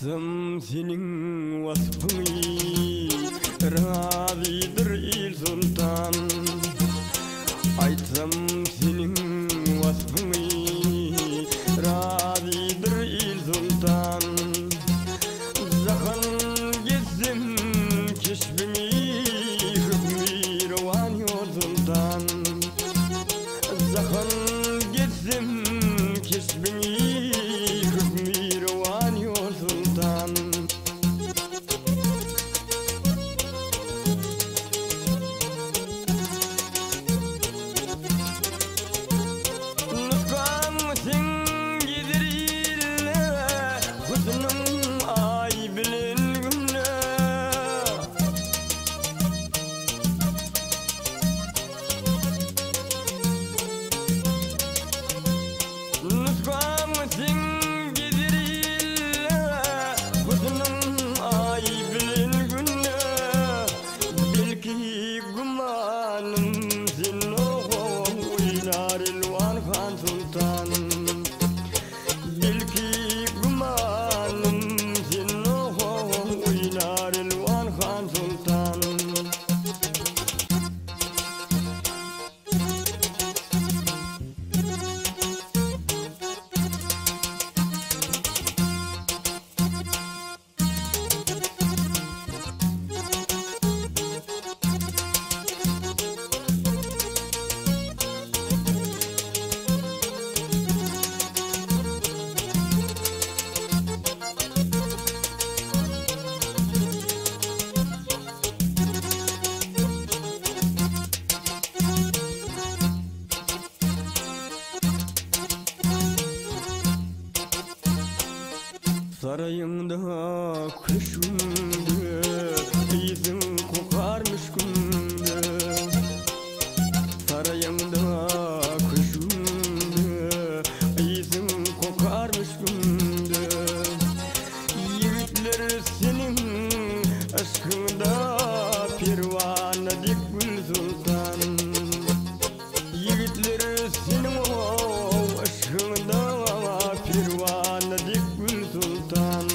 Aýtsam seniň waspyňy, Razydyr il soltan. Aýtsam seniň waspyňy, Razydyr il soltan. Jahan gezsem keşbiňi, Hökmi rowan ýol soltan. Jahan gezsem keşbiňi, Hökmi rowan ýol soltan. Nusgaň seň gezer ilde, Husnuň aý bilen günde. Nusgaň seň gezer ilde, Husnuň aý bilen günde. Belki gümanym sen oýnar Elwan han soltan. Belki gümanym sen oýnar Elwan han soltan. Saraýyňda, köşgüňde, Ysyň kokar müşküňde. Saraýyňda, köşgüňde, Ysyň kokar müşküňde. Ýigitler seniň yşkyňda Perwana dek gül soltan. Ýigitler seniň ow yşkyňda Perwana dek gül soltan.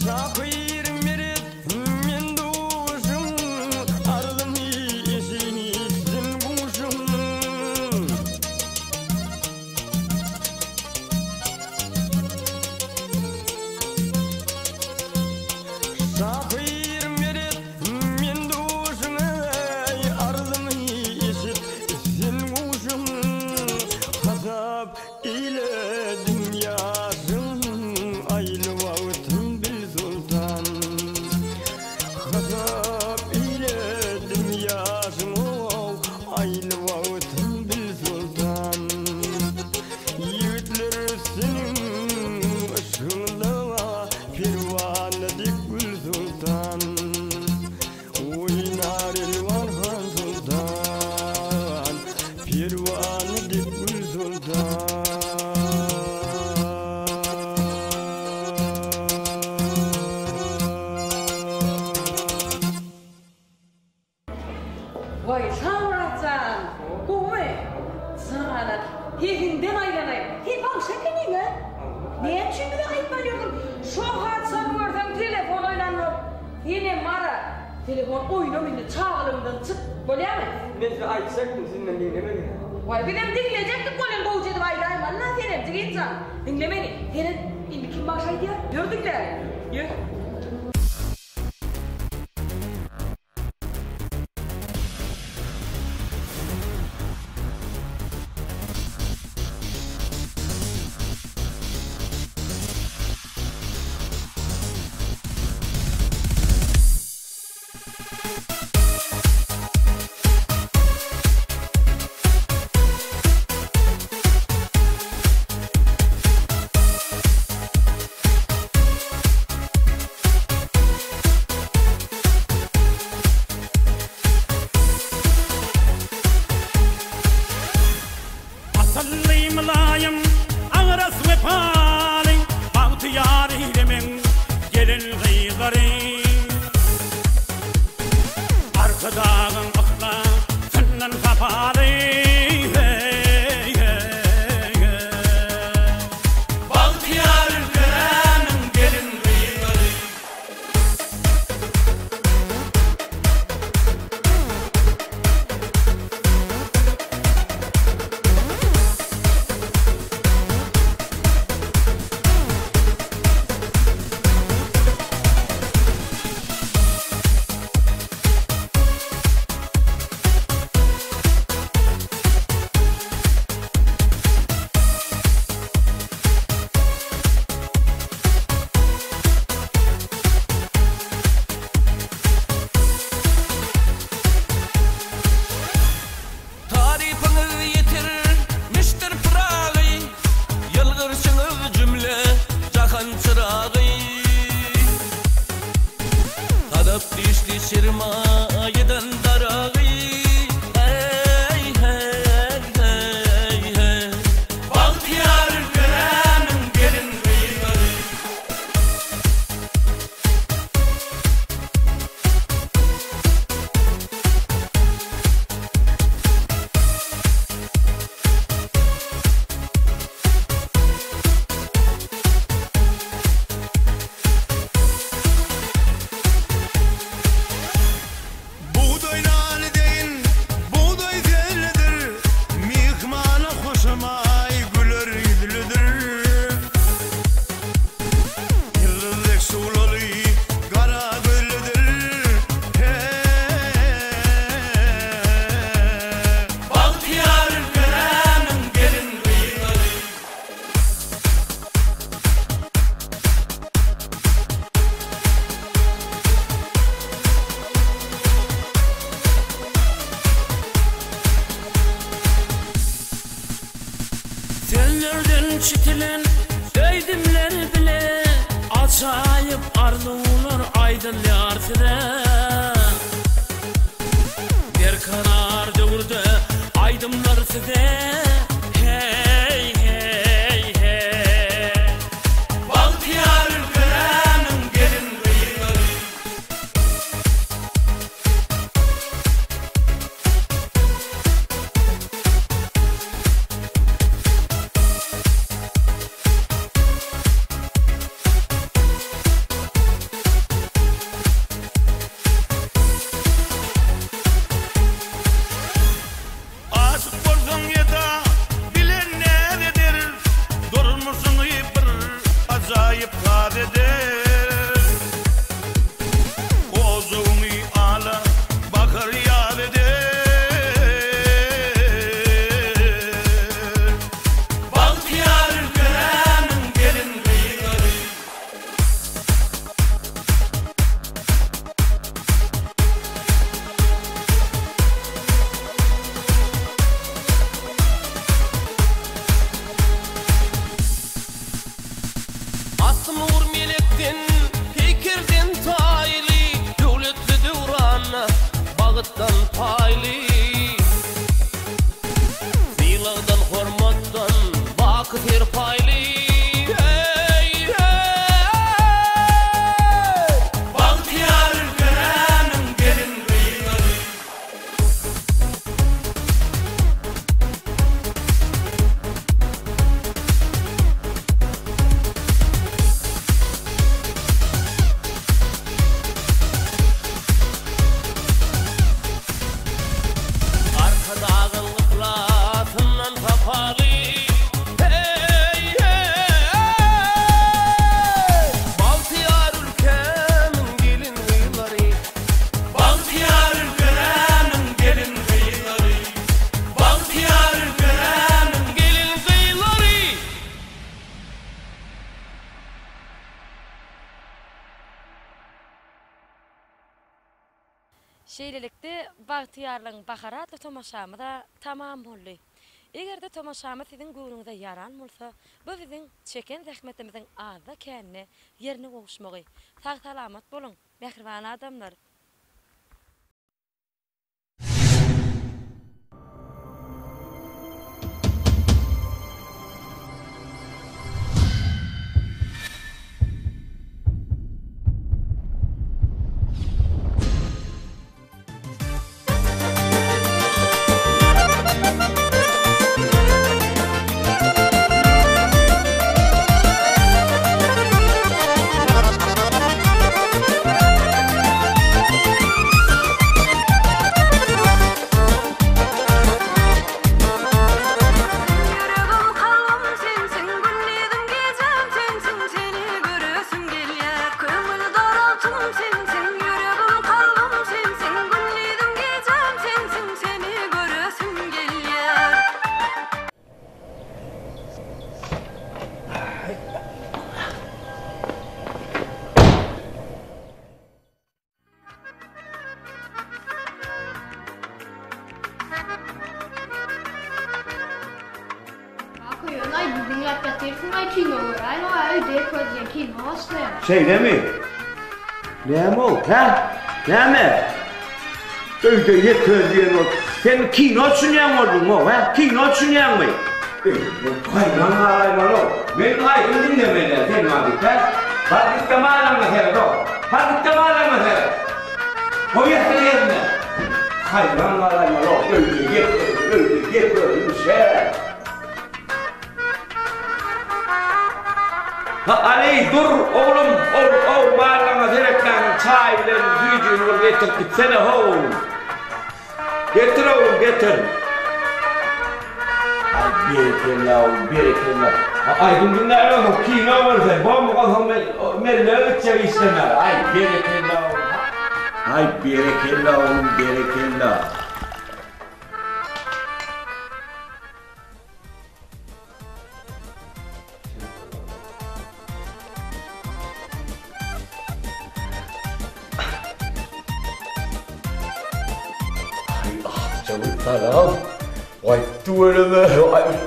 Şahyr Meret men duşuň, Arzymy eşitsin guşuň. Şahyr Meret men duşuň eý, Arzymy eşit sen guşuň. Hasap eýledim ýaşyň, Aýly wagtyn bil soltan. Hasap eýledim ýaşyň ow, Aýly wagtyn bil soltan. Ýigitler seniň yşgyňda Perwana dek gül soltan. Oýnar Elwan han soltan, Perwana dek gül soltan. Waý, Şamyrat jan, gowumy? Jana, sesiňden aýlanaý. Sen bagşy ekeniň-ä? Näme üçin bize aýtman ýördüň? Şo haçan görseň telefon oýnanok. Senem bar-a, telefon oýnama indi, çagalygyňdan çyk, bolýamy? Men size aýtjakdym, siz meni diňlemediňiz. Waý, bizem diňlejekdik welin gowja edip aýdaýmaly-la senem, jigim jan. Diňle meni, seret, indi kim bagşy aýdýar? Ýör diňläli. Ýör. Asylly mylaýym, agras wepaly, Bagtyýar eýlemeň gelin-gyzlary. Arkadagyň yhlas. Garyp düşdi şirmaýydan daragy, Heý, heý, heý, heý. Bagtyýar ülkämiň gelin-gyzlary. Bugdaý nany deýin, bugdaý zellidir, Myhmana hoşamaý güler ýüzlüdir. Ýyldyz dek şuglaly gara gözlüdir, He-e. Bagtyýar ülkämiň gelin-gyzlary. Sözlerden çitilen öýdümler bile Ajaýyp arzuwlar aýdylýar size. Berkarar döwürde aýdymlar size Heý, heý, heý. Bagtyýar ülkämiň gelin-gyzlary. Aşyk bolsaň eda bilen näz eder, Durmuşyňy bir ajaýyp saz eder. Ojagyňy ala bahar ýaz eder. Bagtyýar ülkämiň gelin-gyzlary. Asly nur melekden, peýkerden taýly, Döwletli döwran, bagytdan paýly. Sylagdan, hormatdan, baky serpaýly. Heý, heý! Bagtyýar ülkämiň gelin-gyzlary. Arkadagyň yhlasyndan sapaly, heý, heý! Bagtyýar ülkämiň gelin-gyzlary. Bagtyýar ülkämiň gelin-gyzlary. Bagtyýar ülkämiň gelin-gyzlary. Şeýlelikde, Bagtyýarlygyň bahary atly tomaşamyz-a tamam boldy. Eger-de tomaşamyz siziň göwnüňize ýaran bolsa, bu biziň çeken zähmetimiziň azda-kände ýerine gowuşmagy. Sag-salamat boluň, mähriban adamlar! Ýüregim kalbym sensiň Gündizim gijäm sensiň Seni göresim gelýär Köňül daragtym sensiň Ýüregim kalbym sensiň Gündizim gijäm sensiň Seni göresim gelýär. Kaka ýöne aýdym diňläp ýatyrsyň-aý kino göräýme-aý öýde köz diýen kino başlaýar. Şeýlemi? Näme-ow, hä? Näme? Öýde ýeke öz diýen bolup, sen kino düşünýäň bolduň-ow, hä? Kino düşünýäňmi? Eý, haýran galaýmaly-ow. Men aýdym diňlemeli-ä, sen maňa diýip, hä? Bar git-de malyňa seret-ow. Bar git-de malyňa seret. Goý ýatyr ýerinde. Haýran galaýmaly-ow, öýde ýeke öz, öýde ýeke özümiş, hä? Ha Aly dur oglum ol ow mallaňa seretmäniň çaý bilen süýjüni bir getirip gitsene how oglum. Getir oglum getir. Aý berekella oglum berekella. Ha aýdym diňläp ýörsiň kino görseň bormy onsoň men mellege gitjek işlemäge. Aý berekella oglum. Aý berekella oglum berekella. Salam. Waý, tüweleme.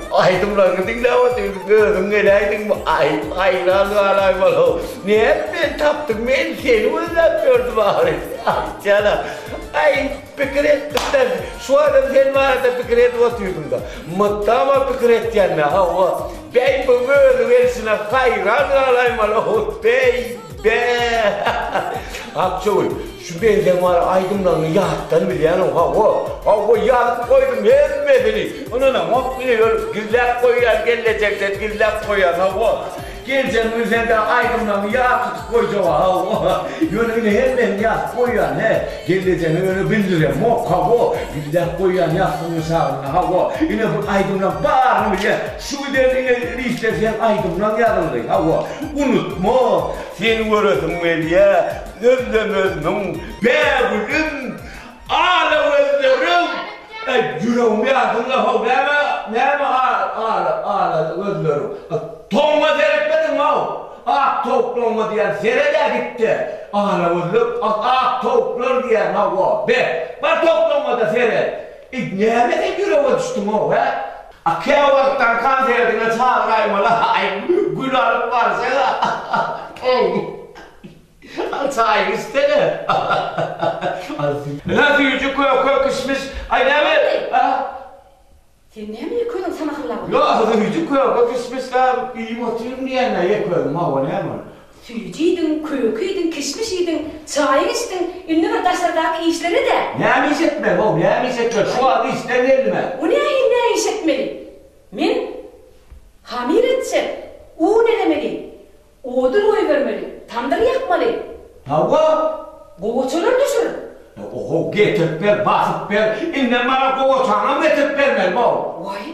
Aýdymlaryňy diňläp otyryn. Özüň geläýdiňmi? Aý, haýran galaýmaly. Nädip meni tapdyň? Men seni gözläp ýördüm ahyry. Aý, jana. Aý, Pikir etdim-de, şu adam sen barada pikir edip otyrdyň-da. Mydama pikir etýän-dä, hawa. Bäý, bu özi gelşine haýran galaýmaly-ow, beý, be! Akjagül, şu men seň bar aýdymlaryňy ýatdan bilýän-ow, hawa. Hawa, ýazyp goýdum hemmesini. Ynanaňok, ine, gizläp goýýan, gelnejeňden gizläp goýýan, hawa. Geljegiň bilseň-de aýdymlaryňy ýat tutup goýjag-a, hawa. Ýöne ine hemmesini ýazyp goýýan, he. Gelnejeňe ýöne bildiremok, hawa. Gizläp goýýan ýassygyň aşagynda, hawa. Ine bu aýdymlaň baryny bilýän. Şu giden ine listde seň aýdymlaň ýazylgy, hawa. Unutma, seni göresim gelýä, sözlemezmiň, bägülüm. Ala gözlerim! Eý, ýüregim ýadyňda how, näme, näme ala, ala gözleriň? Toňňa seretmediňmi how? Ak towuklaryňa diýýän, sered-ä git-de. Ala gözler, ak towuklar diýýän, hawa, be, bar towuklaryňa-da seret. Eý, näme sen ýürege düşdüň-ow, hä? A käwagtdan konsertiňe çagyraýmaly, aý, gül alyp barsaň-a. Al çaýyňy içsene. Al süýji. Ine süýji köke kişmiş. Aý näme? A? Sen näme ýeke özüň samahyllap otyrsyň? Ýok, süýji köke kişmiş da iýip otyryn diýende ýeke özüm hawa näme ol? Süýji iýdiň, köke iýdiň, kişmiş iýdiň, çaýyňy içdiň, indi bir daşardaky işleri ed-ä. Näme iş etmeli how, näme iş etmeli? Şu wagt işden geldim-ä. O nähili näme iş etmeli? Men hamyr etjek, un elemeli, Odun goýbermeli, tamdyr ýakmaly. Hawa. Gowaçalar düşür. Oho, getirip ber, basyp ber. Indem maňa gowaçaňam getirip bermeli bol. Waý,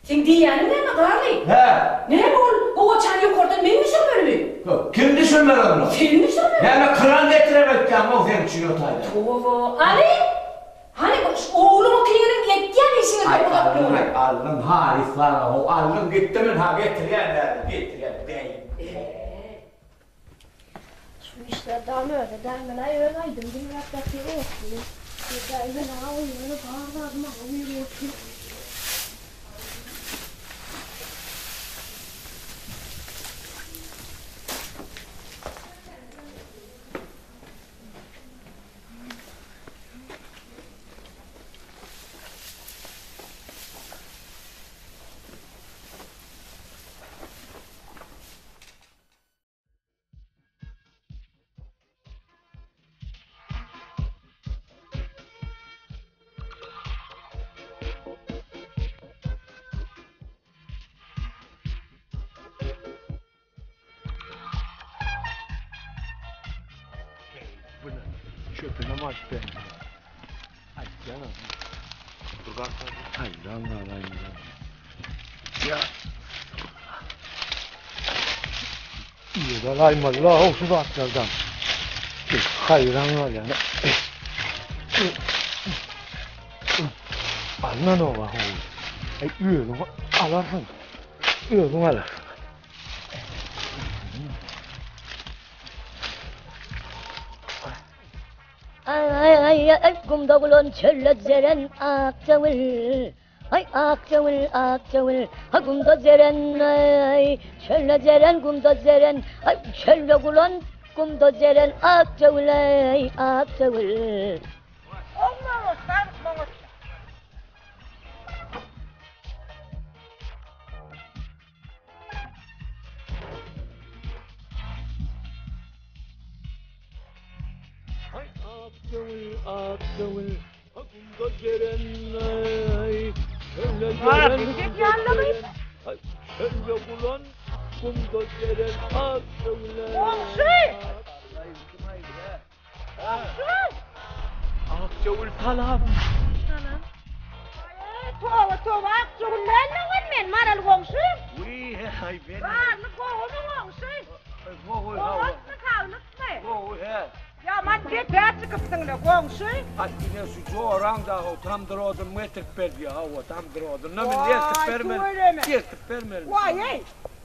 seň diýýäniň näme, Garly? Hä? Näme ol gowaçany ýokardan men düşürmelimi? Kim düşürmeli onda? Sen düşürmeli. Näme kran getirem öýtýäňmi seň üçin o taýdan? Toba, Aly! Hany şu ogluň-okynyň etýän işiňizden Aý, uzak aldyň, duruň. aý, aldyň, halys saňa, how, aldyň, gitdim ynha, getirýän häzir, getirýän, bäý. Şu işler dam özi dämelaý öz aýdym diňläp ýatyr otly. Däýmenaga ýöne bar zady maňa buýrup otyr. Çöpüne alyp berdi. Ay canım. Dur bak. Hayran alayım ya. Ya. İyi alayım Allah şu zatlardan. Hayran alayım. Alnan o var. Ay özüň alarsyň. Özüň alarsyň. Ay ay gumda gulan çölde zeren Akçagül Ay Akçagül Akçagül Ha gumda zeren ay çölde zeren gumda zeren ay çölde gulan. gumda jeren Akjagül eý, Akjagül. Aý Akjagül, Akjagül, gumda jeren eý, çölde jeren, Aý çölde gulan, gumda jeren Akjagül eý. Goňşy! Goňşy! Akjagül salam. Salam. Aý, toba, toba, Akjagül näme men, Maral goňşy? Wiý, aý men. Barly gowumy goňşy? Gowy, hawa. Oňatmy, saglykmy? Gowy, hä. Ýaman depä çykypsyň-la, goňşy. Aý, ine şu joraň dagy tamdyr odunyny getirip berdi, hawa, tamdyr odunyny men eltip bermeli. Waý, tüweleme. Eltip bermeli. Waý-eý,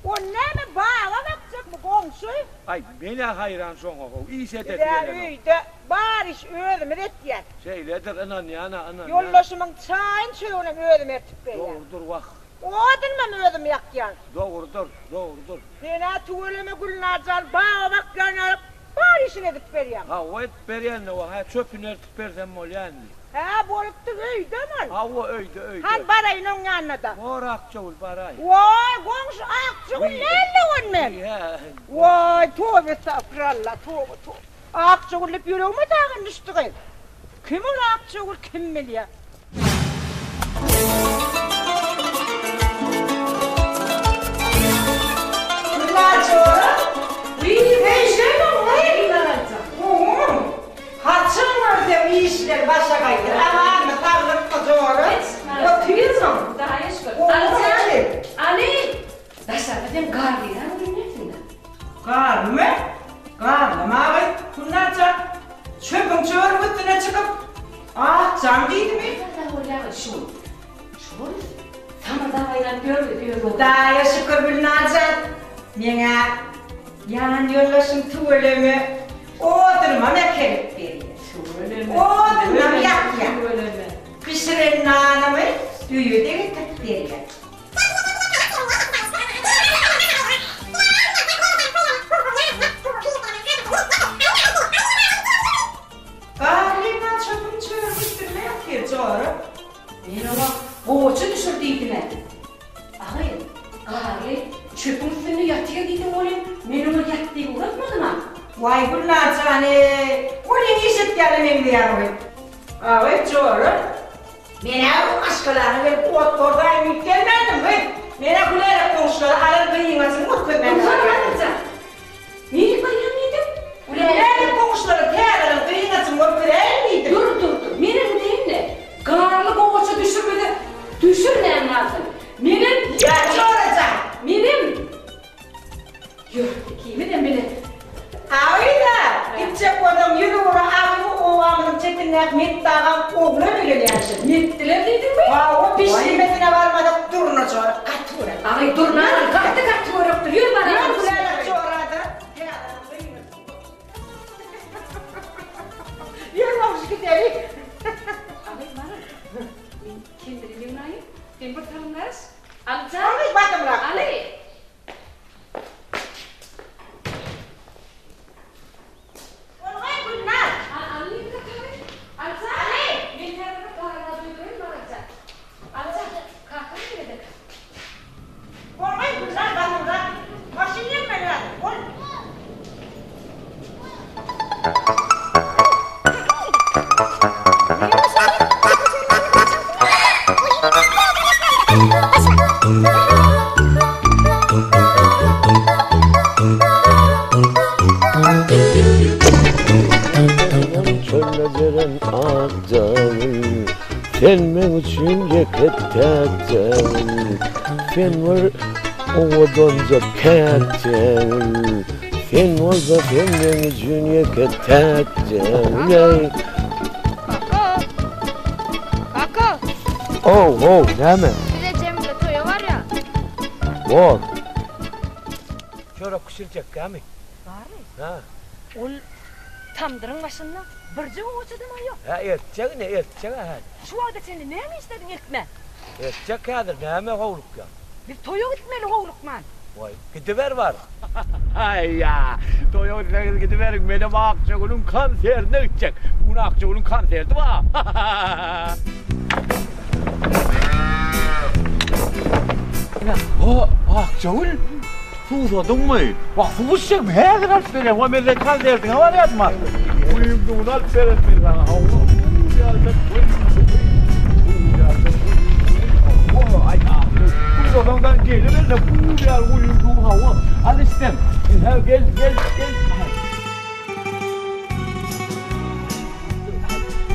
o näme baga bakjakmy, goňşy? Aý, men-ä haýran şoňa, how, iş edesi Biz-ä gelenok. öýde bar işi özümiz etýäs. Şeýledir, ynanýan-a, ynanýan. Ýoldaşymyň çaýyny çöreginem özüm ertip berýän. Dogrudyr, wah. Odunymam özüm ýakýan. Dogrudyr, dogrudyr. Sen-ä tüweleme Gülnar jan, baga bakýan ýaly bar işiňi edip berýäň. Hawa, edip berýän-de, wah, hä, çöpüni ertip bersem bolýa indi. Hä, bolupdyr, öýdemi ol? Hawa, öýde, öýde. Hany, baraýyn oň ýanyna-da. Bor, Akjagül, baraý. Waý, goňşy, Akjagül näme on men? Waý, toba estagfiralla, toba, toba. Akjagül diýip ýüregime dagyn düşdi gyz. Kim ol Akjagül, kim bilýär. Haçan görsem işler başa gaýdyr. Amanmy, saglykmy jora? Otyrmyň? Hudaýa şükür. Alyjan, Aly! Daşarda sen garlyram görünýärsiň-dä. Garlymy? Garlym agy, Gülnarjan. Çöpüň çörüň üstüne çykyp, Akjan diýdimi? Nirede bolýar şu? Şol samyrdap aýlanyp ýör öz Hudaýa şükür Gülnarjan. Meň-ä ýan ýoldaşym tüweleme odunymam äkelip berýär. Tüweleme. Odunam ýakýar. Tüweleme. Bişiren nanymy öýe-de getirip berýär. Garlyňa çöpüň çörek üstünde ýatyr, jora. Men oňa gowaça düşür diýdim-ä. Agy, Garly çöpüň üstünde ýatyr diýdiň welin, men oňa ýat diýip ugratmadym-a. Waý, Gülnar jan-eý, ol iň eşek ýaly meňzeýär goý. Agy, jora. Men-ä bu maşgalaňa gelip ot gorzaýyn diýip gelmändim, gyz. Men-ä Gülälek goňşulara alan gyňajymy görkezmän Onsoň barýardym. Hatyja, nirä barýaň diýdim? Gülälek goňşulara täzelen gyňajymy görkezeýin diýdim. Dur, dur, dur. Menem gideýin-de, garly gowaça düşürmese, düşürmän galsyn. Menem. Ýa, jora jan. Menem. Ýör, ikimizem bile. Agyz-a, gitjek bolsaň ýüz ugra agyz obamyzyň çetindäki Metdi agaň ogly öýlenýärşin. Metdiler diýdiňmi? Hawa, bişirmesine barmadyk Durna jora gaty görer. Agy, Durnanam gaty gaty görüpdir. Ýör baralyň. Ýör, Gülälek jora-da. Ýör, goňşy gideli. Agy, baryň. Men kendiri ýygnaýyn. Sen bir salym garaş. Alyjan. Agy, basymrak. Aly. Bolgaý Gülnar. Bolgaý Gülnar basymrak. Maşyn gelmeli häzir. Bol. Çölde jeren akjagül, Sen meň üçin ýeke täkjagül, Sen bir owadanja käkjagül, Sen bolsa sen meň üçin ýeke täkjagül-eý. Kaka! Kaka! How, how, näme? Biz ejem bilen toýa barýas. Bor. Çörek bişirjekkämi? Garry. Hä. Ol tamdyryň başynda birje gowaçadam ýok. Hä, eltjek ine, eltjek-ä häzir. Şu wagta çenli näme işlediň eltmän? Eltjek häzir, näme howlukýaň? Biz toýa gitmeli howlukman. Waý, gidiber bar. Aý-ýa, toýa gitseňiz gidiberiň, menem Akjagülüň konsertine gitjek. Bu gün Akjagülüň konserti bar. Ho, Akjagül, suwsadyňmy? Wah, suw içjekmi? Häzir alyp berýän. Wah, men seň konsertiňe barýardym a. Guýuň suwuny alyp beren men saňa. Hawa, suw ýaljak guýuň suwy. Suw ýaljak guýuň suwy. Hawa, aý, Akjagül, suwsasaň-da geliber-de, suw ýaly guýuň suwy, hawa. Al içseň. Ine, gel, gel, gel.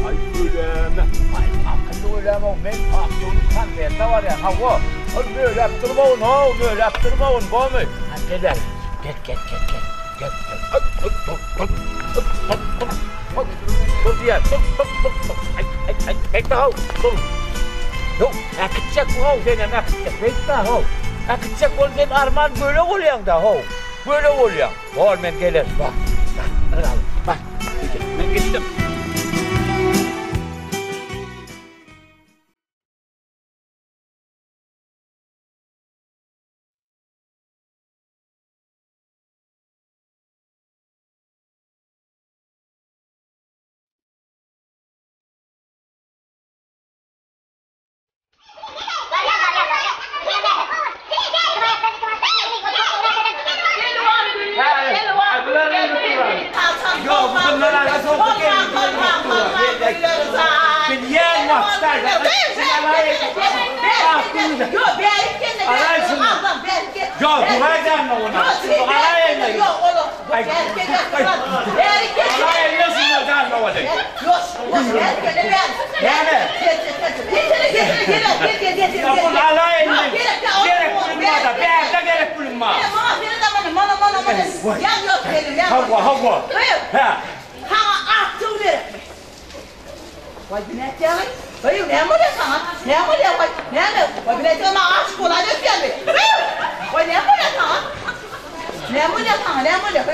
Aý, öläme. Aý, akylly öläme, men Akjagülüň konsertine barýan, hawa. Ol möläp durmagyn, how, möläp durmagyn, bormy? Hany, gel bäri. Gel, gel, gel, gel. Gel, gel. Aý, aý, dur, dur. Dur, dur, dur. Dur, dur diýýän, dur, dur, dur, dur. Aý, aý, aý, beýtme, how, dur. Ýok, äkitjek bu, how, senem äkitjek. Beýtme, how. Äkitjek bol, sen arman göle bolýaň-da, how. Göle bolýaň. Bor, men gelerin, bar. Bar, bar, bar. Men gitdim.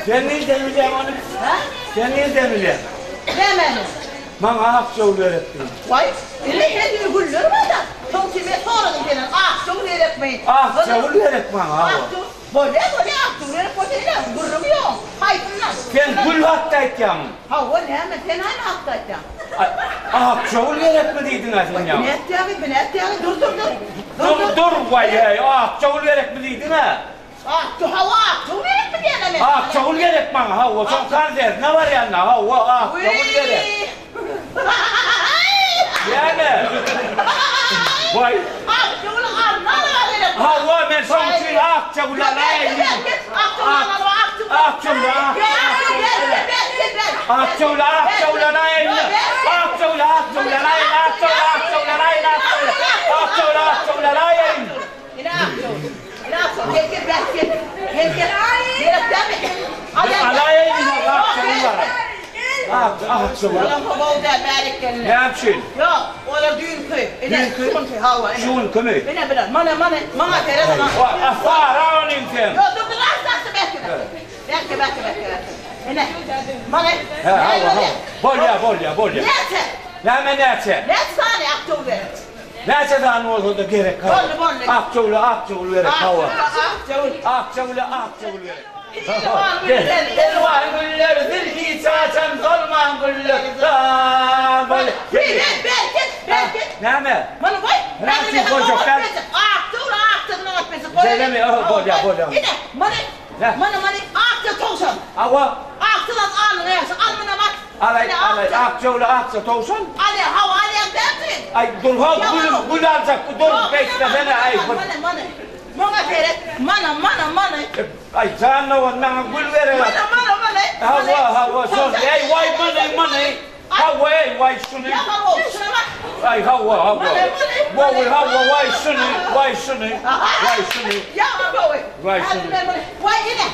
Sen nirden bilýäň ony? Sen nirden bilýäň? Nämäni? Maňa akja gül gerek diýip. Waý, ine her ýyl güller bar-da. Soň sen men soradym senden, akja gül gerekmi? Akja gül gerek maňa, hawa. Akja gül, bolýa, bolýa, akja gül gerek bolsa ine, gürrüň ýok. Haýsyndan? Sen gül hakda aýtýaňmy? Hawa, näme, sen haýsy hakda aýtýaň? Aý, akja gül gerekmi diýdiň-ä sen ýaňy? Waý, nätýäňi, bu nätýäňi, dur, dur, dur. Dur, dur, waý-eý, akja gül gerekmi diýdiň-ä? Akja, hawa, akja gül gerekmi diýýän-ä men saňa. Akja gül gerek maňa, hawa, şoň konsertine barýan-da, hawa, akja gül gerek. Näme? Waý. Akja gül almaly gerek. Hawa, men şoň üçin akja gül alaýyn diýdim. Akja gül, akja gül, akja gül alaýyn. Akja gül, akja gül alaýyn, akja gül, akja gül alaýyn, akja gül, akja gül alaýyn. Ine akja gül. Ine akja gül. Gel, gel, bäh, gel. Gel, gel. Gerek dälmi? Alaýyn ine akja gül bar. Akja gül. Olam gowy däl, bärik gelin. Näme üçin? Ýok, olar düýnki. Ine, şu günki, hawa, ine. Şu günkimi? Ine, bile. Mana, mana, maňa seret, maňa. Sara onuň sen. Ýok, dur, dur, asta, asta, bähke, bähke. Bähke, bähke, bähke, bähke. Ine, mana. Hä, hawa, hawa. Bolýa, bolýa, bolýa. Näçe? Näme näçe? Näçe sany akja gül gerek? Näçe sany bolsa-da gerek, hawa. Boldy, boldy. Akja güle akja gül gerek, hawa. Akja gül, akja gül. Akja güle akja gül gerek. Elwan güller, elwan güller, zülfi çaçan solman güller. Ber, berket, berket. Näme? Muny goý. Näme goýjak däl? Akja gül, akja gül oňat goý. Şeýlemi? Bolýa, bolýa. Ine, muny, muny, muny akja towşan. Hawa. Akjadan alnyň ýagşy, al muny bak. Alaý, alaý, akja güle akja towşan. Alýa, hawa, alýaň dälmi? Aý, dur, how, gül, gül aljak, dur, beýtmesene, aý. Muny, muny. Muňa seret, mana, mana, mana. Aý, jan dogan, maňa gül gerek. Mana, mana, mana. Hawa, hawa, şol, eý, waý, muny, muny. Hawa, eý, waý, şuny. Ýa, hawa, şuna bak. Aý, hawa, hawa. Gowy, hawa, waý, şuny, waý, şuny, waý, şuny. Ýa, gowy. Waý, şuny. Waý, ine.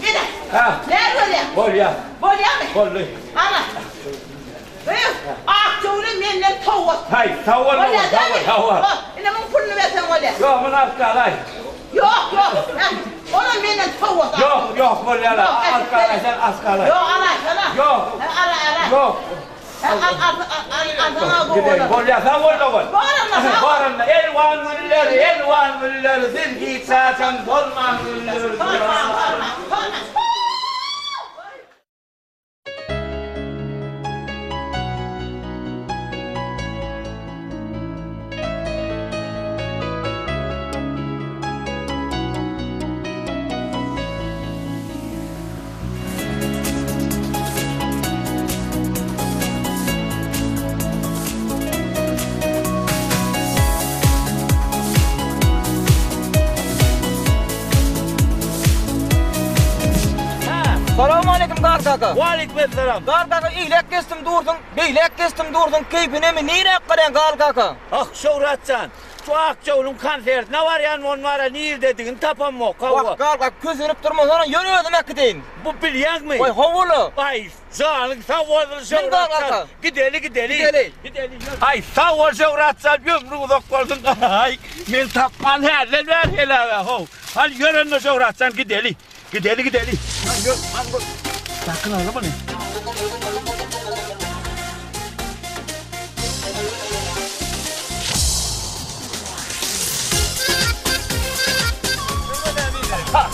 Ine. Hä. Näme bolýar? Bolýar. Bolýarmy? Boldy. Ana. Öý, Akjagüle menden sowgat. Haý, sag bol, sag bol, hawa. Ine muň puluny berseň bolýar. Ýok, muny alyp galaý. Ýok, ýok. Olam menden sowgat. Ýok, ýok, bolýar. Alyp galaý, sen alyp galaý. Ýok, alaýsana. Ýok. Ala, ala. Ýok. Gideýin, bolýa, sag bol dogan. Bar onda, elwan güller, elwan güller, siz hiç haçan solmaň güller. Salowmaleýkim Gar kaka. Waleýkim-essalam. Gar kaka eýläk geçdim dursuň, beýläk geçdim dursuň, keýpinemi niräk barýaň Gar kaka? Ah, Şöhrat jan, Şu Akjagülüň konsertine barýan bolun bara nirdedigini tapamok hawa. Wah gal gal kösenip durmasana ýör özüm äkideýin. Bu bilýäňmi? Waý hawa-la. Aý janyň sag bolsun Şöhrat jan. Gideli gideli. Gideli. Gideli ýör. Aý sag bol Şöhrat jan ömrüň uzak bolsun. Aý men tapman hälden bäri heläge how. Hany ýör onda Şöhrat jan gideli. Gideli gideli. Hany ýör hany gör. Dakynaly muny.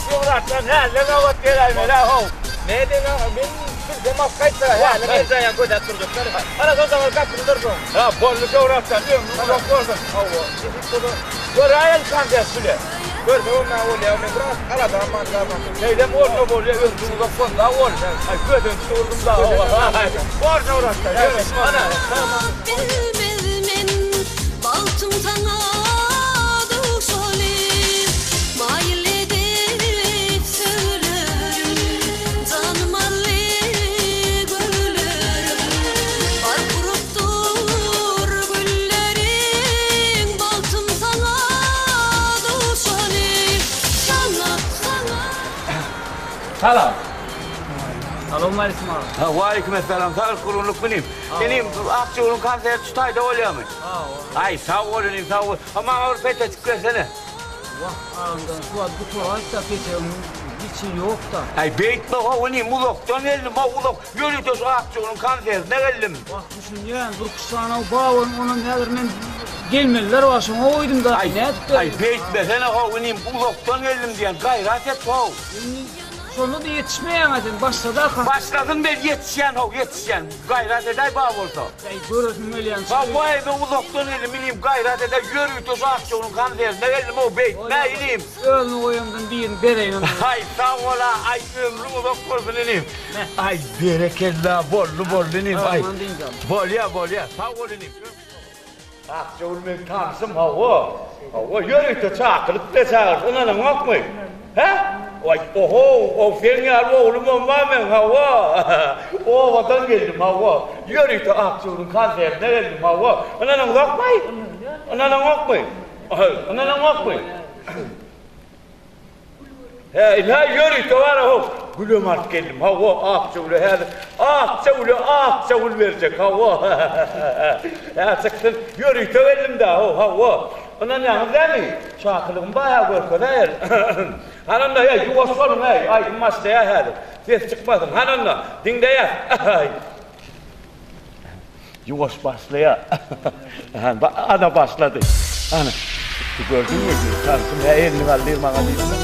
Şöhratjan häzir nobat geläýmeli how. Nädeň aga men bilsem alyp gaýtsa häli geljaýaň gözläp durjaklar. Ana şol zaman gapyny dursuň. Ha boldy Şöhratjan ömrüň uzak bolsun. Hawa nesip bolsa. Göräýeli konsert bile. Görsegem maňa bolýa men biraz aladam bar galan. Şeýlem bolsa bolýa ömrüň uzak bolsun sag bol. Aý kösenip durdum da hawa. Bor Şöhratjan ýör. Ana. Bilmez men bagtym saňa duşaly Maýyl edip sözlerim Janym aldy güllerim Bark urup dur gülleriň Bagtym saňa duşaly Saňa saňa. Salam. Salowmaleýkim aga. Ha, waleýkim essalam. Saglyk gurgunlyk inim. Inim, Akjagülüň konserti şu taýda bolýamy? Hawa. Aý, sag bol inim, sag bol. Ha, maňa bir petejik bersene. Wah, agamjan, şu wagt gutaraýyk-da petegiň hiç ýok-da. Aý, beýtme how inim, uzakdan geldim, how uzak. Ýörite şu Akjagülüň konsertine geldim. Wah, düşünýän, bir kuşanaw bar bolan, onam häzir men gelmeliler bar, şoňa goýdum-da. Nädip Aý, beýtmesene how inim, uzakdan geldim diýen, gaýrat et how. Indi şonda-da ýetişmeýäň-ä sen, başlady-a. Başlasyn men ýetişýän how, ýetişýän. Gaýrat edäý bar bolsa. Äý, göresim gelýän. Hawa, men uzakdan geldim inim, gaýrat edäý, ýörite şu Akjagülüň konsertine geldim-ow, beýtme inim. Özümi goýamdan birini bereýin onda. Aý, sag bol-a, aý, ömrüň uzak bolsun inim. Aý, berekella, boldy, boldy inim, aý. Bolýa, bolýa, sag bol inim. Akjagül meň tanşym, hawa. Hawa, ýörite çakylyk bile çagyrdy, ynanaňokmy? Hä? Waý, oho, o seň ýaly oglumam bar meň, hawa. Obadan geldim, hawa. Ýörite Akjagülüň konsertine geldim, hawa. Ynanaňzokmy? Ynanaňokmy? Ynanaňokmy? Hä, ynha ýörite bar how. Gülem alyp geldim. Hawa, akja güle häzir. Akja güle akja gül berjek. Hawa. Hä, çyksyn. Ýörite geldim-dä, how, hawa. Ynanýaňyz dämi? Çakylygym bar-a görkezäýerin. Hany onda, heý, ýuwaş boluň, heý, aýdym başlaýar häzir. Ses çykmasyn. Hany onda, diňleýäs. Aý. Ýuwaş başlaýar. Ana başlady. Ana. Gördüňmi? Tanşym hä elini galdyr maňa diýdi.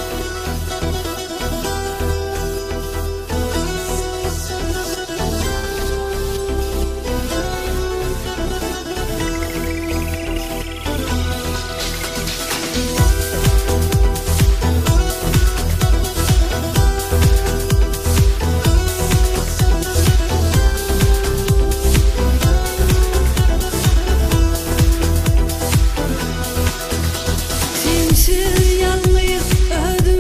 Sensiz ýalňyz özüm.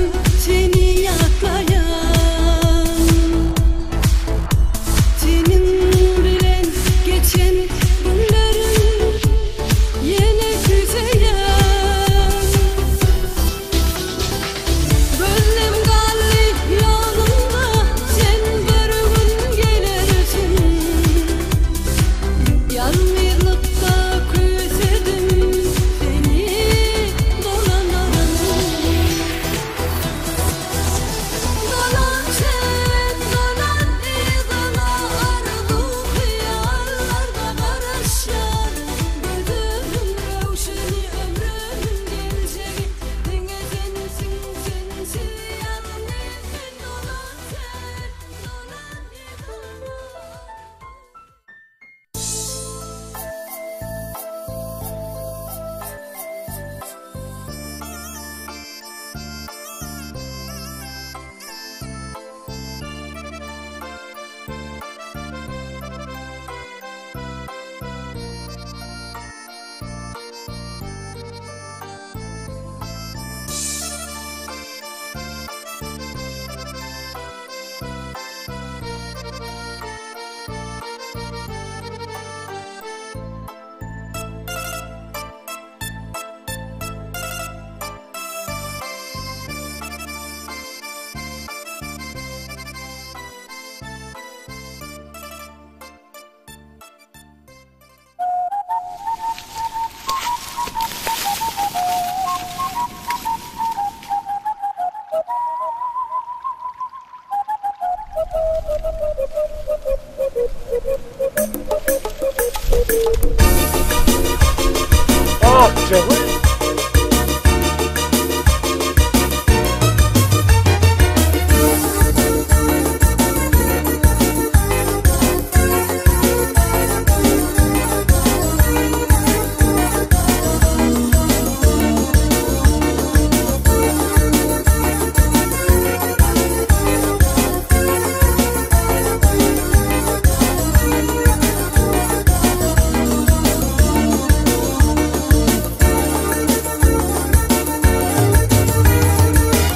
Akjagül.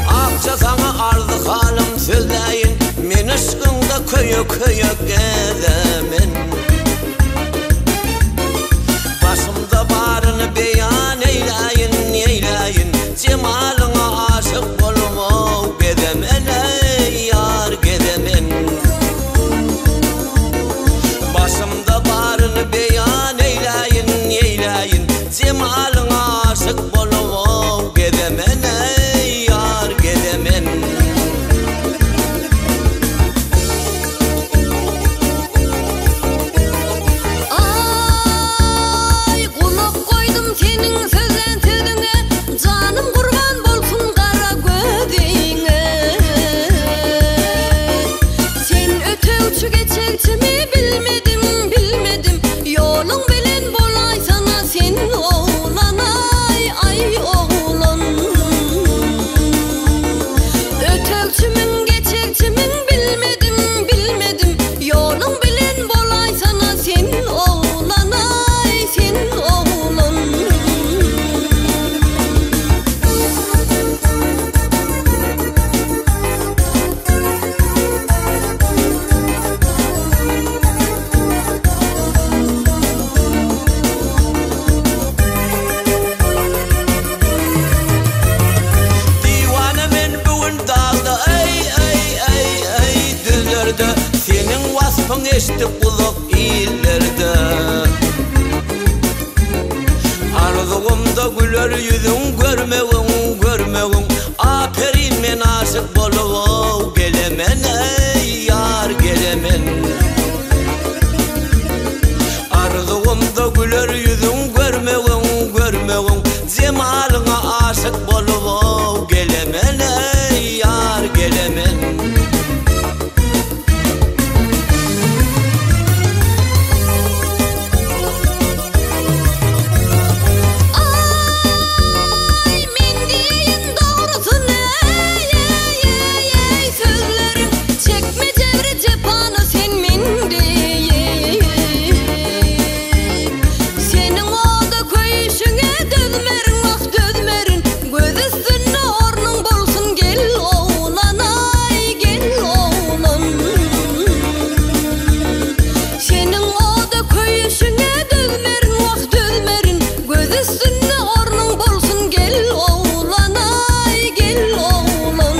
Akja saňa arzy halym sözläýin Men yşkyňda köýe-köýe gezemen Başymda baryny beýan eýläýin, eýläýin Jemalyňa aşyk bolup-ow gezemen-eý, ýar gezemen Başymda baryny beýan eýläýin, eýläýin Jemalyňa aşyk bolup-ow gezemen-eý, ýar gezemen. Aý, gulak goýdum seniň sözlän sözüňe, Janym gurban bolsun gara gözüňe. Sen ötegçi geçegçimi bilmedim, bilmedim, Ýoluň bilen bolaýsana sen oglan-aý, aý oglan. Ötegçimiň geçegçimiň bilmedim, bilmedim, Ýoluň bilen bolaýsana sen oglan-aý, sen oglan. Diwana men bu gün dagda eý eý eý eý düzlerde Seniň waspyň eşdip uzak illerde Arzuwymda güler ýüzüň görmegiň görmegiň Aperin men aşyk bolup-ow gelemen eý ýar gelemen Arzuwymda güler ýüzüň görmegiň görmegiň Jemalyňa aşyk bolup-ow gelemen eý ýar gelemen. Aý men diýeýin dogrusyny eý-eý-eý-eý sözleriň çekme jebri jepany sen men diýip Seniň oda köýüşiňe dözmerin wah dözmerin göz üstünde ornuň bolsun gel oglan aý gel oglan Seniň oda köýüşiňe dözmerin wah dözmerin göz üstünde ornuň bolsun gel oglan aý gel oglan.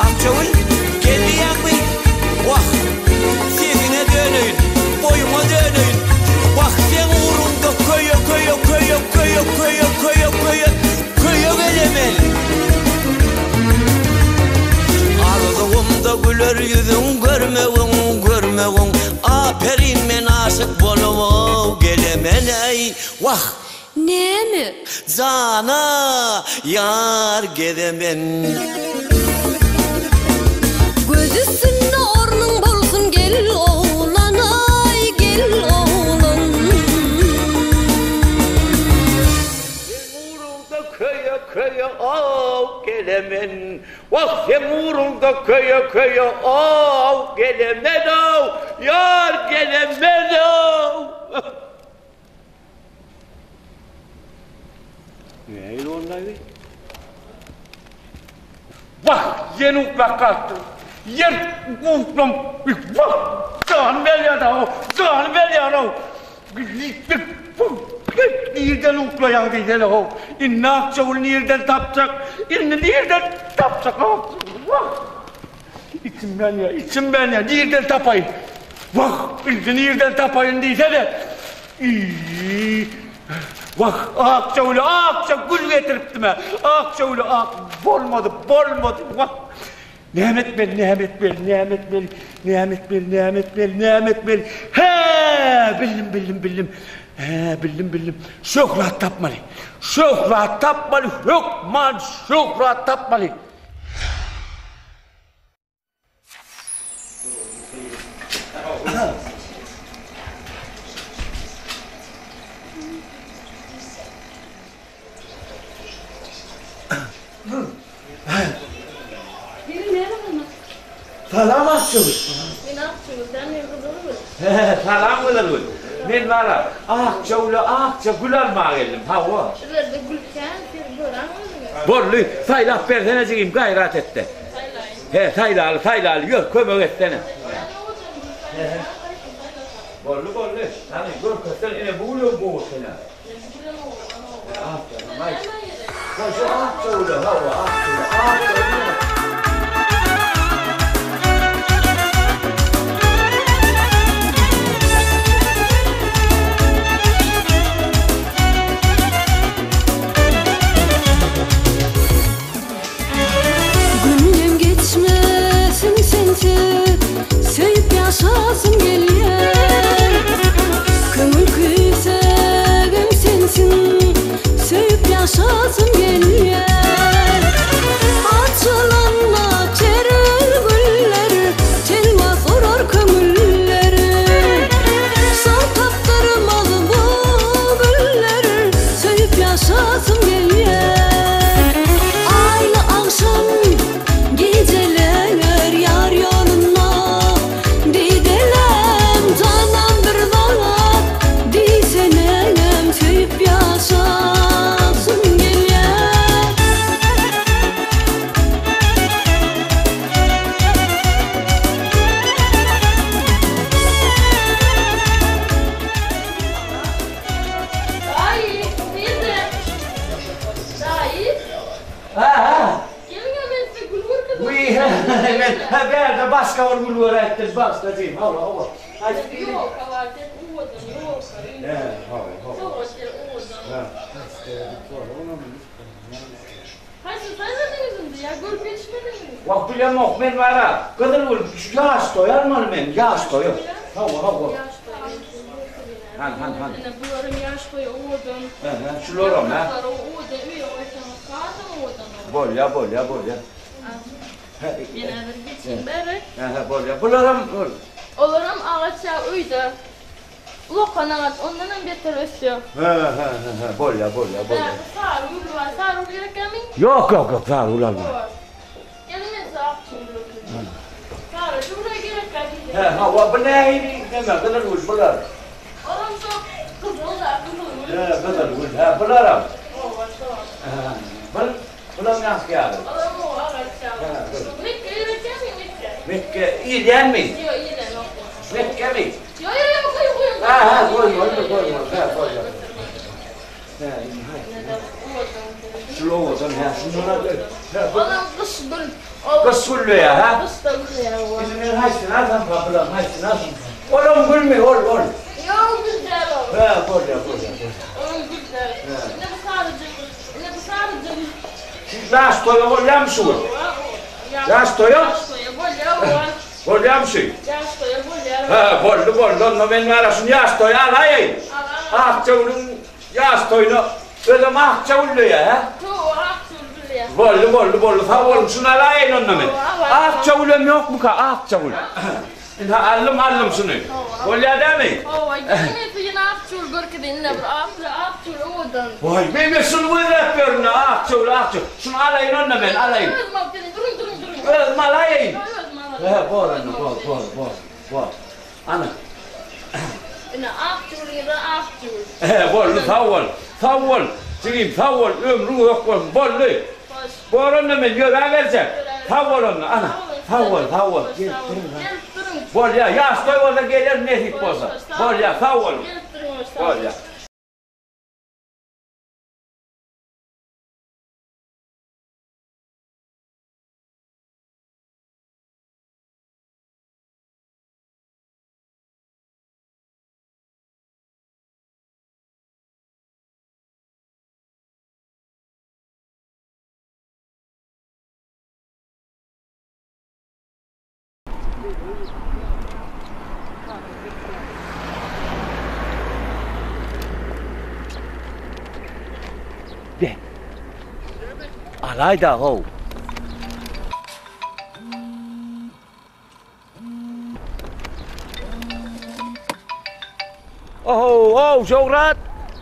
Akjagül, gel diýýäňmi? Wah, sesiňe döneýin, boýuňa döneýin. Wah, seň ugruňda köýe, köýe, köýe, köýe, köýe, köýe, köýe, köýe gelemen. Arzuwymda güler ýüzüň görmegiň, görmegiň, Aperin men aşyk bolup-ow gelemen-eý. Wah! Näme? Jana ýar gezemen. Göz üstünde ornuň bolsun gel oglan-aý gel oglan. Seň ugruňda köýe köýe ow gelemen. Wah seň ugruňda köýe köýe ow gelemen-ow ýar gelemen-ow. Nähili boldy? Wah, ýene uklap galypdyr. Ýer uklam, wah, jany berýär-ow, jany berýär-ow. Nirden uklaýaň diýsene-ow. Indi Akjagül nirden tapjak? Indi nirden tapjak? Wah! Içim ýanýar, içim ýanýar, nirden tapaýyn? Wah, indi nirden tapaýyn diýsene. Iý, wah, akja güli, akja gül getiripdim-ä. Akja güli, ak, bolmady, bolmady, wah. Näme etmeli, näme etmeli, näme etmeli, näme etmeli, näme etmeli, näme etmeli? Hä! Hä, bildim, bildim, bildim. Hä, bildim, bildim. Şöhrat tapmaly. Şöhrat tapmaly, hökman şöhrat tapmaly. Salam Akjagül. Men Akjagül däl, men Gyzylgül. Salam Gyzylgül. Men wara Akjagüle akja gül almaga geldim. Hawa. Şularda gül kän, siz göräň özüňiz. Boldy, saýlap bersene jigim, gaýrat et-de. Saýlaýyn. He, saýlaly, saýlaly, ýör, kömek etsene. Boldy, boldy. Hany, görkezsene, ine bu gülem gowy eken-ä. Günüm geçmesin sensiz Söýüp ýaşasym gelýär Köňül küýsegim sensiň Söýüp ýaşasym gelýär Açylanda çerel güller Telwas urar köňüller Soň tapdyrmaz bu güller Söýüp ýaşasym gelýär Aýly agşam Gijeler ýar ýolunda Didelem janam bir zat diýsenem söýüp ýaşasym gelýär. Daýy, nirde? Daýy. Ha, ha. Geliň-ä men size gül görkezeyim. Wiý, men hä bärde başga bir gül göräýipdir, başga jigim. Hawa, hawa. Haýsy biri? Ýok, hawa, sen owadan, ýok. Hä, hawa, hawa. Sowgat ber, owadan. Hä. Haýsyny saýladyňyz indi, ýa görüp ýetişmediňizmi? Wah, bilemok, men bar-a, gyzyl gül, şu ýaş toýy almaly men, ýaş toýy. Hawa, hawa. Ýaş toýy, men size görkezeyim. Han, han, han. Ine, bularam ýaş toýy owadan. Hä, şularam, hä. Ýapraklary owadan, öýe goýsaňyz hasam owadan bolar. Bolýa, bolýa, bolýa. Men häzir geçeyim bäri. Hä, hä, bolýa. Bularam ol. Olaram agaç ýa öýde. Ulakan agaç, ondanam beter ösýär. Hä, hä, hä, hä, bolýa, bolýa, bolýa. Bärde sary gül bar. Sary gül gerekkämi? Ýok, ýok, ýok, sary gül alma. Bor. Geliň men size ak gül görkezeyim. Sary gül gerekkä diýdim. Hä, hawa, bu nähili neme, gyzyl gül bular? Olam şo gyzyl-da, gyzyl gül. Hä, gyzyl gül, hä, bularam. Hawa, şo. Hä, bul, bulam ýaňky ýaly. Olam o agaç ýaly. Hä, gyzyl. Mekge gerekkämi, mekge? Mekge iýilýänmi? Ýok, iýilenok. Mekgemi? Ýok, ýok, ýok, goýuň, goýuň. Hä, hä, goýmaly, goýmaly, hä, goýmaly. Hä, indi haý. Şul owadan, hä, şundan al. Olam gyş gül. Gyş gülleýär, hä? Gyşda gülleýär, owa. Indi men haýsyny alsamka bulaň, haýsyny alsamka? Olam gülmi, ol, ol? Ýok, gül däl ol. Hä, bolýar, bolýar, bolýar. Olam gül däl. Ine bu saryja gül. Ine bu saryja gül. Şu ýaş toýa bolýarmy şu gül? Hawa, o. Ýaş toýa? Ýaş toýa bolýar, owa. Bolýarmy şu? Ýaş toýa bolýar. Hä, boldy, boldy. Onda men bara şuny ýaş toýa alaýaýyn. Al, al. Akjagülüň ýaş toýuna özem Akjagül diýýär, hä? Hawa, Akjagül diýýär. Boldy, boldy, boldy. Sag boluň, şuny alaýaýyn onda men. Akjagülem ýokmuka, Akjagül? Ynha, aldym, aldym şuny. Bolýar dämi? Hawa, geliň men size ýene Akjagül görkezeýin. Ine bir akja, Akjagül owadan. Waý, men-de şuny gözläp ýörün-dä, Akjagül, Akjagül. Şuny alaýyn onda men, alaýyn. Özüm alyp geleýin. Duruň, duruň, duruň. Özüm alaýyn. Ýok, özüm alaýyn. Hä, bor onda, bor, bor, bor, bor. Ana. Ine, Akjagül ýa-da Akjagül. Hä, boldy, sag bol. Sag bol, jigim, sag bol, ömrüň uzak bolsun. Boldy. Hoş. Bor onda men ýöräberjek. Sag bol onda, ana. Sag bol, sag bol. Gelip duruň. Bolýa, ýaş toý bolsa gelerin nesip bolsa. Bolýa, sag boluň. Gelip duruň, hoş, sag boluň. Bolýa. Alaý-da, how. Oho, ow, Şöhrat!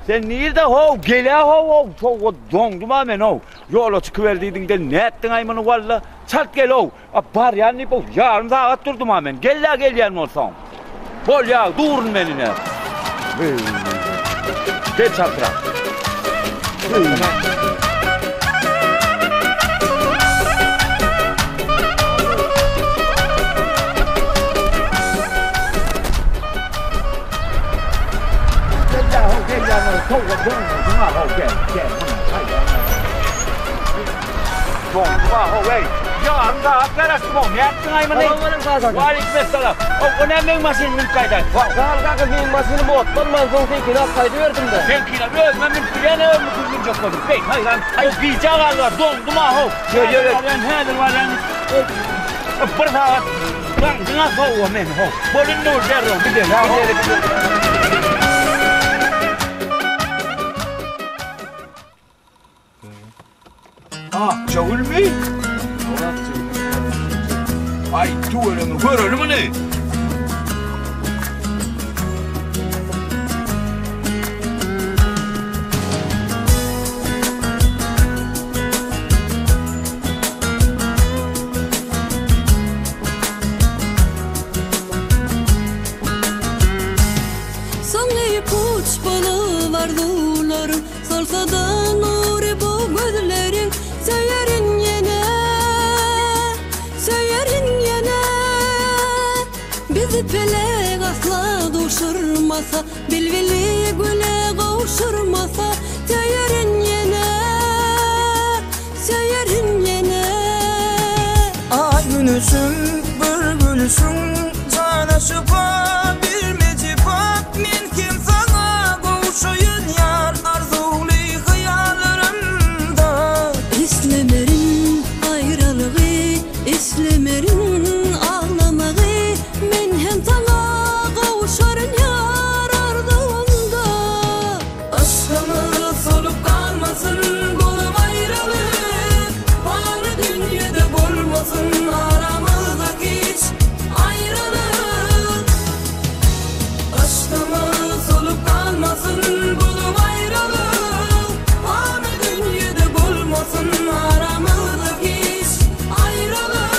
Sen nirde, how? Gel-ä, how, how, sowuga doňdum-a men, how. Ýola çykyber diýdiň-de, nätdiň-aý muny, walla? Çalt gel, how. A barýan diýip, how, ýarym sagat durdum-a men. Gel-ä gelýän bolsaň. Bolýa, durun men ine. Gel çaltrak. Seňkine özüme münüp bilýän özümi kürkünjek bolup. Beý, haýran. O gijä galdylar, doňdum-a how. Ýör, ýör. Barýan, häzir barýan. Bir sagat daňdyň-a sowuga meni how. Bol indi ol derrew gideli. Gideli, gideli. Akjagülmi? Aý, tüweleme, göreli muny. Soňy puç bolup arzuwlaryň Solsa-da nury bu gözleriň Söýerin ýene, söýerin ýene. Bizi pelek asla duşurmasa, Bilbili güle gowşurmasa, Söýerin ýene, söýerin ýene. Aý güneşim bir gülüşiň jana şypa berme jepa men hem saňa gowşaýyn ýar arzuwly hyýallarymda. Islemerin aýralygy islemerin aglamagy men hem saňa gowşaryn ýar arzuwymda. Yşgymyz solup galmasyn bolup aýralyk Pany dünýede bolmasyn aramyzda hiç aýralyk Yşgymyz solup galmasyn bolup aýralyk Pany dünýede bolmasyn aramyzda hiç aýralyk.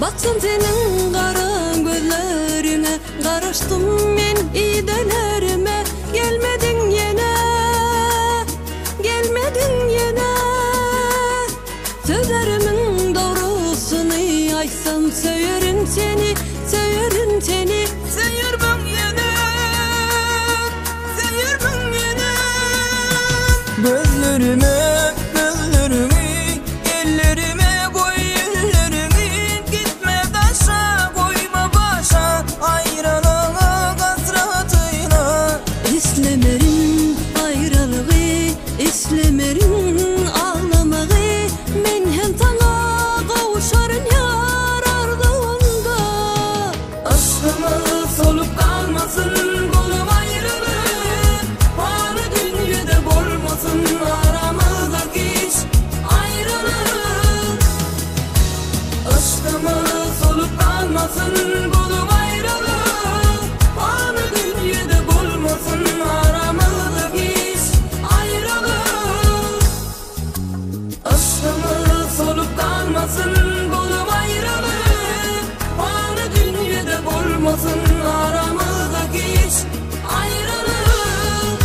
Baksam seniň gara gözleriňe Garaşdym men idelerime Gelmediň ýene, gelmediň ýene. Sözlerimiň dogrusyny aýtsam Söýerin seni, söýerin seni. Söýermiň ýene, söýermiň ýene. Gözlerime gözleriňi, ellerime goý elleriňi. Gitme daşa, goýma başa, aýralygyň hasratyna. Islemerin aýralygy, islemerin aglamagy, Men hem saňa gowşaryn ýar arzuwymda. Yşgymyz solup galmasyn bolup aýralyk, Pany dünýede bolmasyn aramyzda hiç aýralyk. Yşgymyz solup galmasyn bolup aýralyk, Pany dünýede bolmasyn aramyzda hiç aýralyk. Yşgymyz solup galmasyn bolup aýralyk, Pany dünýede bolmasyn aramyzda hiç aýralyk.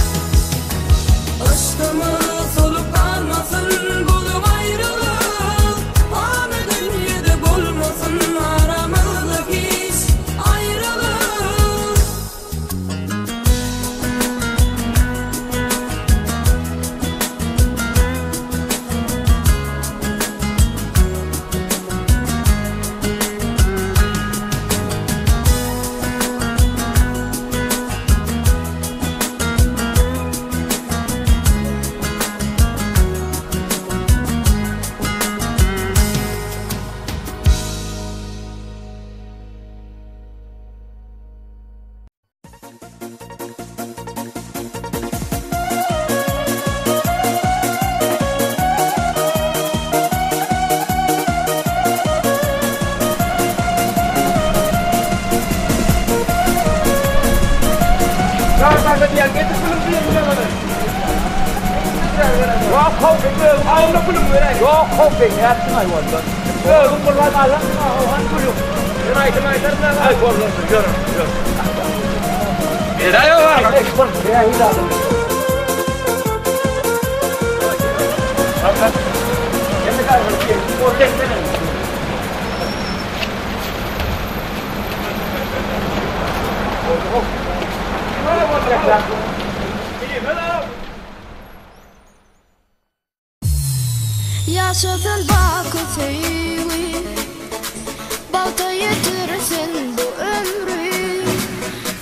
Yşgymyz solup galmasyn bolup aýralyk, Pany dünýede bolmasyn aramyzda hiç aýralyk. Getir pulumy diýen bilen ony. Ýok, how, özüň alda pulumy beräý. Ýok, how, sen nätdiň aý boldy. Özüň gurban alarsyň, how, hany puluň. Men aýdym aýdaryn aga. Aý boldy, ýör, ýör. Beräý oba. Nähili adam. Ýaşasyn baky söýgi, Bagta ýetirsin bu ömri,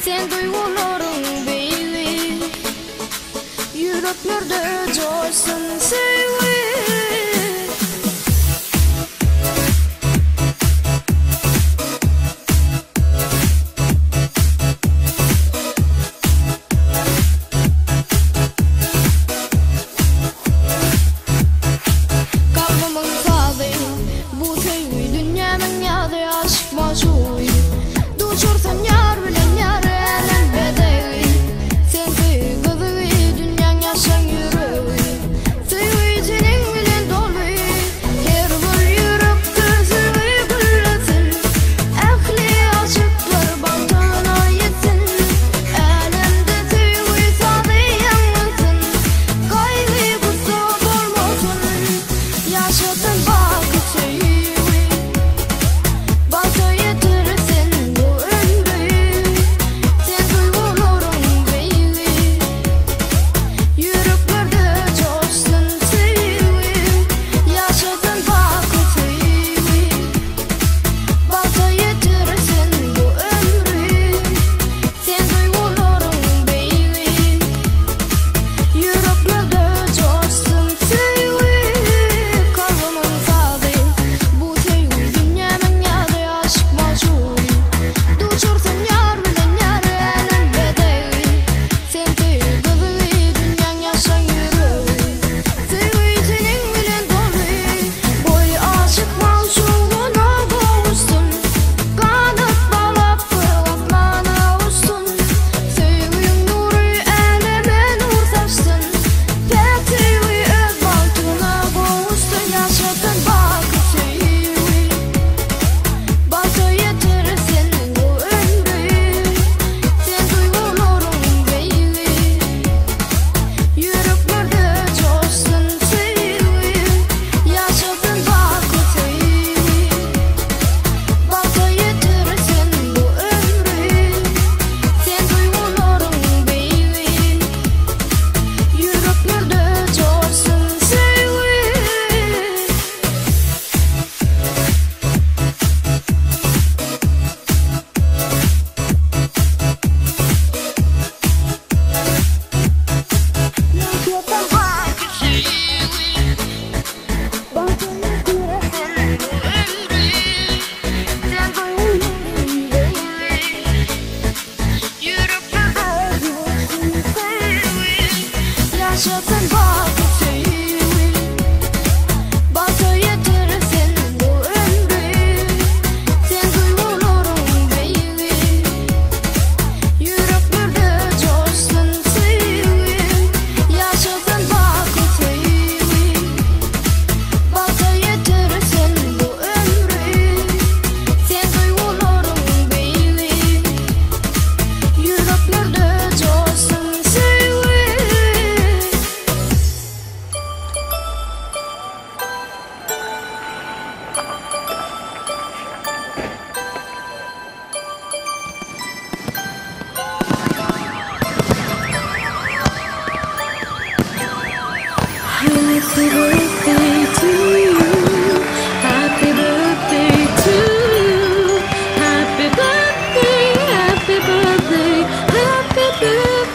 Sen duýgularyň beýigi, Ýüreklerde joşsun söýgi. Kalbymyň sazy, bu söýgi dünýämiň ýazy aşyk magşugy. Duşursyn ýar bilen ýar älem bezegi. Sen söýgi gyzygy dünýäň ýaşaň ýüregi. Söýgi seniň bilen doly her bir ýürekde söýgi güllesin. Ähli aşyklar bagtyna ýetsin. Älemde söýgi sazy ýaňlansyn. Gaýgy-gussa bolmasyn. Ýaşasyn baky söýgi. Bagta ýetirsin bu ömri. Sen duýgularyň beýigi. Ýüreklerde joşsun söýgi. Ýaşasyn baky söýgi. Bagta ýetirsin bu ömri. Sen duýgularyň beýigi. Ýüreklerde joşsun söýgi. Kalbymyň sazy. Bu söýgi dünýämiň ýazy aşyk magşugy. Duşursyn ýar bilen ýar älem bezegi. Sen söýgi gyzygy dünýäň ýaşaň ýüregi. Söýgi seniň bilen doly. Goý aşyk magşugyna gowuşsyn. Ganat baglap gök asmana uçsun. Söýgiň nury äleme nur saçsyn. Päk söýgi öz bagtyna gowuşsyn. Ýaşasyn baky söýgi. Bagta ýetirsin bu ömri. Sen duýgularyň beýigi. Ýüreklerde joşsun söýgi. Ýaşasyn baky söýgi. Bagta ýetirsin bu ömri. Sen duýgularyň beýigi. Ýüreklerde joşsun söýgi. Ýaşasyn baky söýgi. Bagta ýetirsin bu ömri. Sen duýgularyň beýigi. Ýüreklerde joşsun söýgi. Ýaşasyn baky söýgi. Bagta ýetirsin bu ömri. Sen duýgularyň beýigi. Ýüreklerde joşsun söýgi.